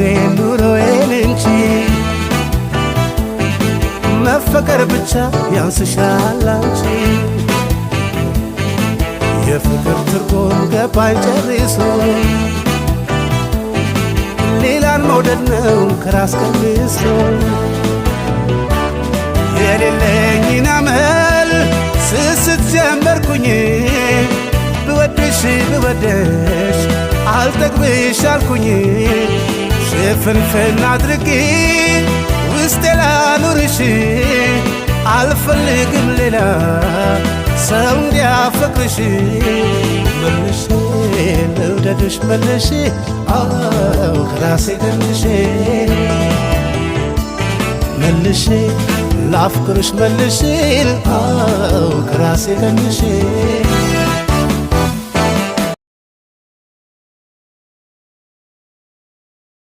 ሕይወቴን ኑሮዬን እንጂ። መፈቀር ብቻ ያንስሻል አንቺ። የፍቅር ትርጉም ገባኝ ጨርሶ፣ ሌላን መውደድ ነው ከራስ ቀንሶ። የሌለኝን አመል ስስት ጀመርኩኝ፣ ብወድሽ ብወደሽ አልጠግብሽ አልኩኝ። ሽፍንፍን አድርጌ ውስጤ ላኑርሽ፣ አልፈልግም ሌላ ሰው እንዲያፈቅርሽ። መልሼ ልውደድሽ መልሼ፣ አው ከራሴ ቀንሼ። መልሼ ላፍቅርሽ መልሼ፣ አው ከራሴ ቀንሼ።